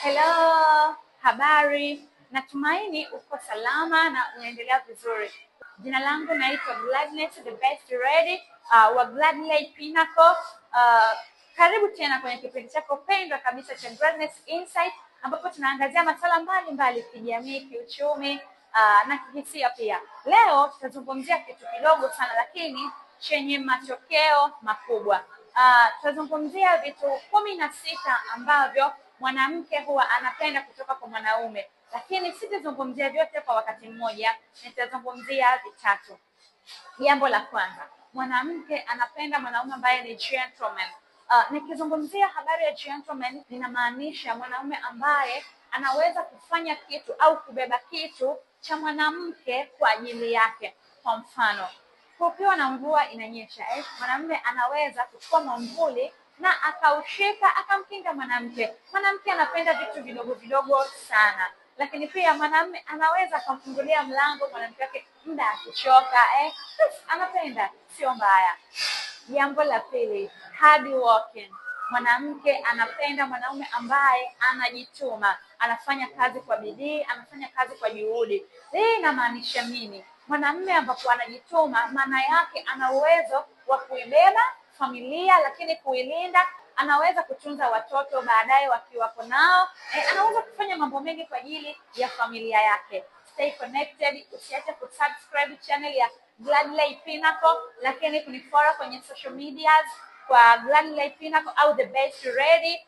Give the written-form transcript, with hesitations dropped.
Hello, habari. Natumaini uko salama na unaendelea vizuri. Jina langu naitwa Gladness the best ready wa Gladley Pinnacle. Karibu tena kwenye kipindi chako pendwa kabisa cha Gladness Insight ambapo tunaangazia masuala mbalimbali kijamii, kiuchumi na kihisia pia. Leo tutazungumzia kitu kidogo sana lakini chenye matokeo makubwa. Tutazungumzia vitu 16 ambavyo mwanamke huwa anapenda kutoka kwa mwanaume, lakini sitazungumzia vyote kwa wakati mmoja, nitazungumzia vitatu. Jambo la kwanza, mwanamke anapenda mwanaume ambaye ni gentleman. Nikizungumzia habari ya gentleman ninamaanisha mwanaume ambaye anaweza kufanya kitu au kubeba kitu cha mwanamke kwa ajili yake. Kwa mfano, kukiwa na mvua inanyesha, mwanamume anaweza kuchukua mwamvuli na akaushika akamkinga mwanamke. Mwanamke anapenda vitu vidogo vidogo sana, lakini pia mwanamume anaweza akamfungulia mlango mwanamke wake muda akichoka, anapenda, sio mbaya. Jambo la pili, hard working. Mwanamke anapenda mwanaume ambaye anajituma, anafanya kazi kwa bidii, anafanya kazi kwa juhudi. Hii inamaanisha nini? Mwanamume ambapo anajituma, maana yake ana uwezo wa kuibeba familia, lakini kuilinda, anaweza kutunza watoto baadaye wakiwapo nao, anaweza kufanya mambo mengi kwa ajili ya familia yake. Stay connected, usiache kusubscribe channel ya Gladley Pinnacle, lakini kunifollow kwenye social medias kwa Gladley Pinnacle au The Best Ready.